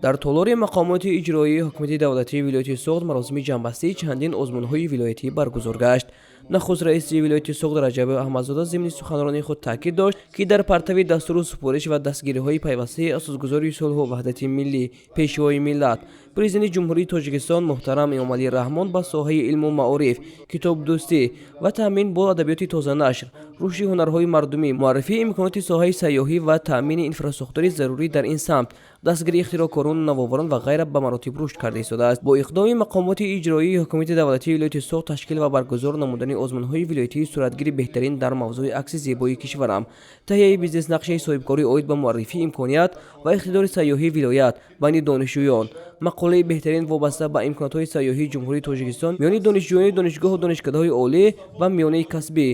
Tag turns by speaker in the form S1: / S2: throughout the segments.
S1: Дар толори мақомоти иҷроии ҳукумати давлатии вилояти Суғд маросими ҷамъбастии чандин озмунҳои вилоятӣ баргузор гашт. Нахуст раиси вилояти Суғд Раҷаб Аҳмадзода зимни суханронии худ таъкид дошт, ки дар партави дастуру супориш ва дастгириҳои пайвастаи асосгузори сулҳу ваҳдати миллӣ, Пешвои миллат, Президенти Ҷумҳурии Тоҷикистон муҳтарам Эмомалӣ Раҳмон ба соҳаи илму маориф, китобдӯстӣ ва таъмин бо адабиёти тозанашр, рушди ҳунарҳои мардумӣ, муаррифии имконоти соҳаи сайёҳӣ ва таъмини инфрасохтори зарурӣ дар ин самт, дастгирии ихтироъкорону навоварон ва ғайра ба маротиб рушд карда истодааст. Бо иқдоми мақомоти иҷроии ҳукумати давлатии вилояти Суғд ташкил ва баргузор намудани озмунҳои вилоятии суратгири беҳтарин дар мавзӯи акси зебои кишварам, таҳияи бизнес-нақшаи соҳибкорӣ оид ба муаррифии имконият ва иқтидори сайёҳии вилоят байни донишҷӯён, мақолаи беҳтарин вобаста ба имконотҳои сайёҳии Ҷумҳурии Тоҷикистон миёни донишҷӯёни донишгоҳу донишкадаҳои олӣ ва миёнаи касбӣ,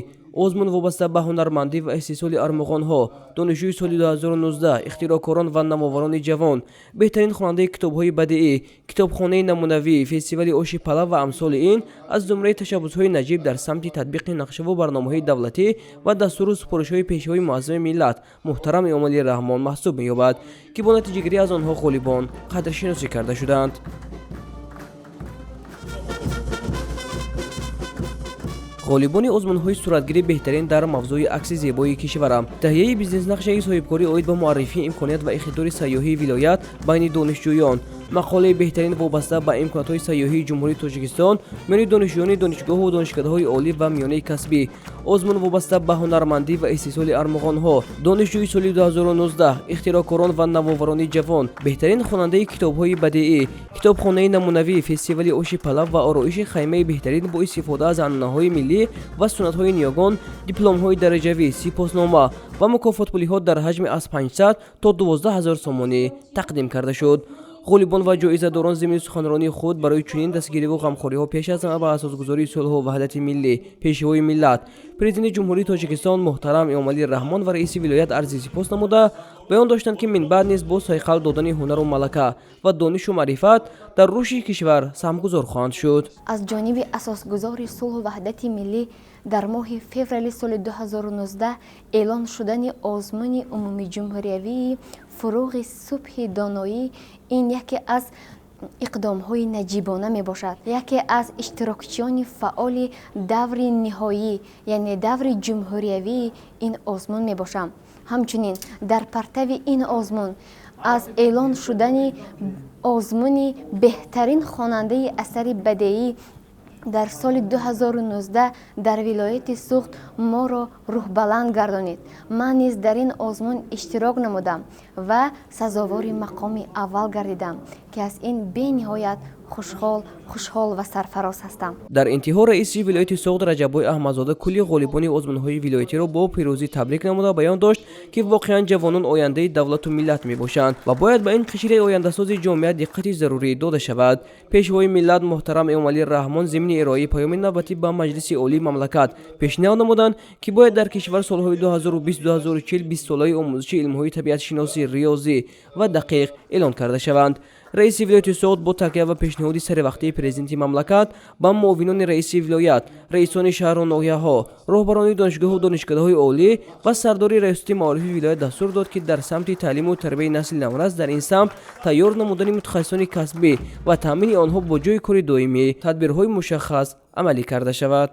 S1: озмун вобаста ба ҳунармандӣ ва истеҳсоли армуғонҳо, донишҷӯи соли 2019, ихтироъкорон ва навоварони ҷавон, беҳтарин хонандаи китобҳои бадиӣ, китобхонаи намунавӣ, фестивали оши палав ва амсоли ин аз зумраи ташаббусҳои наҷиб дар самти татбиқи нақшаву барномаҳои давлатӣ ва дастуру супоришҳои Пешвои муаззами миллат муҳтарам Эмомалӣ Раҳмон маҳсуб меёбад, ки бо натиҷагирӣ аз онҳо ғолибон қадршиносӣ карда шуданд. Ғолибони озмунҳои суратгири беҳтарин дар мавзӯи акси зебои кишварам, таҳияи бизнес-нақшаи соҳибкорӣ оид ба муаррифии имконият ва иқтидори сайёҳии вилоят байни донишҷӯён, мақолаи беҳтарин вобаста ба имконотҳои сайёҳии Ҷумҳурии Тоҷикистон миёни донишҷӯёни донишгоҳу донишкадаҳои олӣ ва миёнаи касбӣ, озмун вобаста ба ҳунармандӣ ва истеҳсоли армуғонҳо, донишҷӯи соли 2019, ихтироъкорон ва навоварони ҷавон, беҳтарин хонандаи китобҳои бадиӣ, китобхонаи намунавӣ, фестивали оши палав ва ороиши хаймаи беҳтарин бо истифода аз анъанаҳои миллӣ ва суннатҳои ниёгон, дипломҳои дараҷавӣ, сипоснома ва мукофотпулиҳо дар ҳаҷми аз 500 то 12 ҳазор сомонӣ тақдим карда шуд. Ғолибон ва ҷоизадорон зимни суханронии худ барои чунин дастгириву ғамхориҳо пеш аз ҳама ба асосгузории сулҳу ваҳдати миллӣ, Пешвои миллат, Президенти Ҷумҳурии Тоҷикистон муҳтарам Эмомалӣ Раҳмон ва раиси вилоят арзи сипос намуда, баён доштанд, ки минбаъд низ бо сайқал додани ҳунару малака ва донишу маърифат дар рушди кишвар саҳмгузор хоҳанд шуд.
S2: Аз ҷониби асосгузори сулҳу ваҳдати миллӣ дар моҳи феврали соли 2019 эълон шудани озмуни умумиҷумҳуриявии фуруғи субҳи доноӣ ин яке аз иқдомҳои наҷибона мебошад. Яке аз иштирокчиёни фаъоли даври ниҳоӣ, яъне даври ҷумҳуриявии ин озмун мебошам. Ҳамчунин дар партави ин озмун аз эълон шудани озмуни беҳтарин хонандаи асари бадеӣ дар соли 2019 дар вилояти Суғд моро рӯҳбаланд гардонид. Ман низ дар ин озмун иштирок намудам ва сазовори мақоми аввал гардидам, ки аз ин бениҳоят хушҳол ва сарфароз ҳастам.
S1: Дар интиҳо раиси вилояти Суғд Раҷаббой Аҳмадзода кулли ғолибони озмунҳои вилоятиро бо пирӯзӣ табрик намуда, баён дошт, ки воқеан ҷавонон ояндаи давлату миллат мебошанд ва бояд ба ин қишри ояндасози ҷомеа диққати зарурӣ дода шавад. Пешвои миллат муҳтарам Эмомалӣ Раҳмон зимни ироаи паёми навбатӣ ба Маҷлиси Олии мамлакат пешниҳод намуданд, ки бояд дар кишвар солҳои 2020-2040 бистсолаи омӯзиши илмҳои табиатшиносӣ, риёзӣ ва дақиқ эълон карда шаванд. Раиси вилояти Суғд бо такя ба пешниҳоди саривақтии президенти мамлакат ба муовинони раиси вилоят, раисони шаҳру ноҳияҳо, роҳбарони донишгоҳу донишкадаҳои олӣ ва сардори раёсати маорифи вилоят дастур дод, ки дар самти таълиму тарбияи насли наврас, дар ин самт тайёр намудани мутахассисони касбӣ ва таъмини онҳо бо ҷойи кори доимӣ тадбирҳои мушаххас амалӣ карда шавад.